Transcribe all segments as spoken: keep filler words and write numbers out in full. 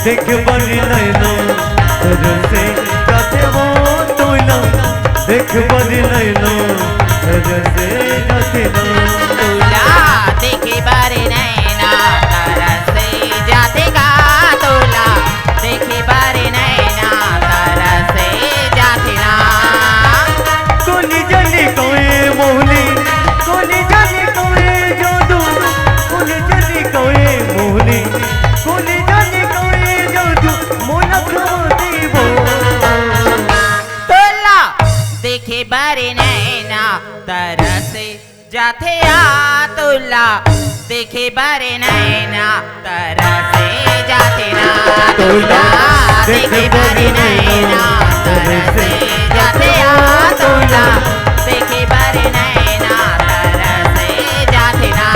देखे बर नैना तरसे जाथे वो तोला, देखे बर नैना तरसे जाथे ना। तोला देखे बर नैना तरसे जाथे का, तोला देखे बर नैना तरसे जाथे ना। कोनी जानी कोई मोहनी, कोनी जानी कोई जादू, कोनी जानी कोई मोहनी, कोनी जानी कोई जादू, मोला खवा देबो। तोला देखे बर नैना तरसे जाथे आ, तोला देखे बर नैना तरसे जाथे ना। तोला देखे बर नैना तरसे जाथे आ, तोला देखे बर नैना तरसे जाथे ना।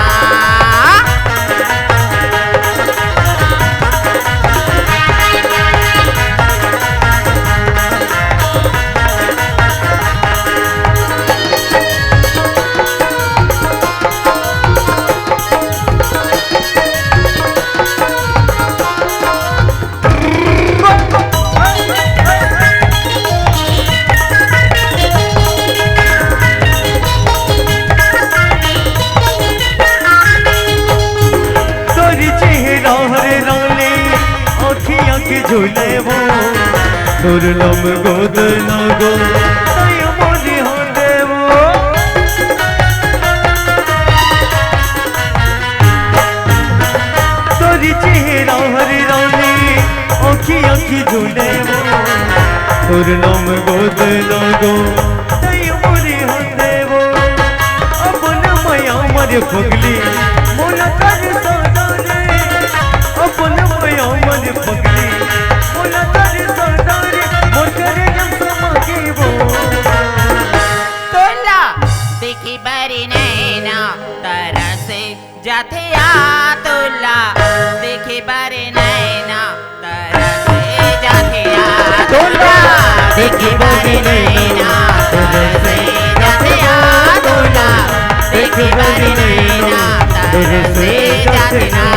तोर चेहरा हरे रानी, अखियाँ के झूले वो, तोर लम गोद लगो, तय मोरी होंदे वो। तोर चेहरा हरे रानी, अखियाँ के झूले वो, तोर लम गोद लगो, तय मोरी होंदे वो। अपन मया मर पगली, मोला कर सादा रे। अपन मया मर पगली, मोला कर सादा रे। मोर करे जम समा के वो। तोला देखे बर नैना तरसे जाथे आ, तोला देखे बर नैना तरसे जाथे आ, तोला देखे बर नैना तरसे जाथे आ, तोला देखे बर नैना तरसे जाथे ना।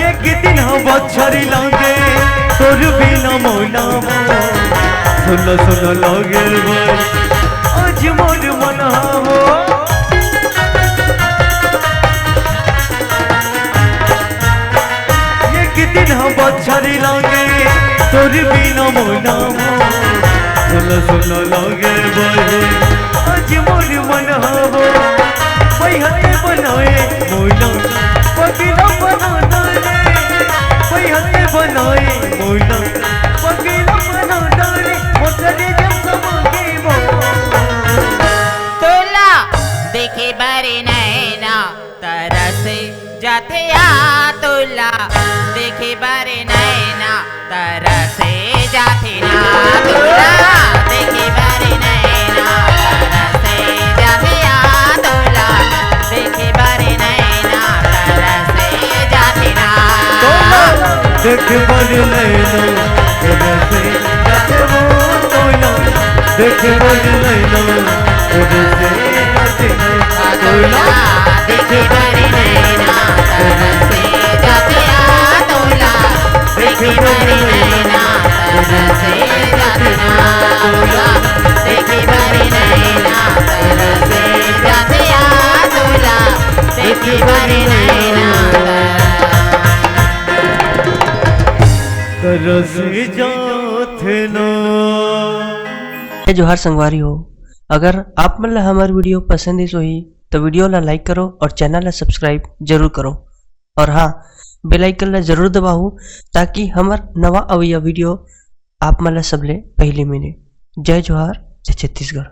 एक दिन हम बछरी लागे तोर बिना मौला हो। सुन सुन लागे भाई आज मोर मन हो। एक दिन हम बछरी लागे तोर बिना मौला हो। सुन सुन लागे भाई आज मोर मन हो। बैहते बनाए मोला पगला बना दे। बैहते बनाए मोला पगला बना दे। मोर करे जब समागे वो। तोला देखे बर नैना तरसे जाथे आ, तोला देखे बर नैना तरसे जाथे ना। तोला देखे बर नैना तरसे जाथे आ, तोला देखे बर नैना तरसे जाथे ना। तोला देखे बर नैना तरसे जाथे वो तोला। देखे बर नैना तरसे जाथे ना। तोला देखे बर नैना तरसे जाथे आ, तोला देखे बर नैना तरसे जाथे ना। तोला देखे बर नैना तरसे जाथे आ, तोला देखे बर नैना तरसे जाथे ना। जय जोहार संगवारी हो, अगर आप मन ला हमर video पसंद आइस होही, तो video ला like करो और channel ला subscribe जरूर करो। और हाँ, bell icon ला जरूर दबाओ, ताकि हमर नवा अवइया video आप मन ला सबले पहली मिले। जय जोहार, जय छत्तीसगढ़।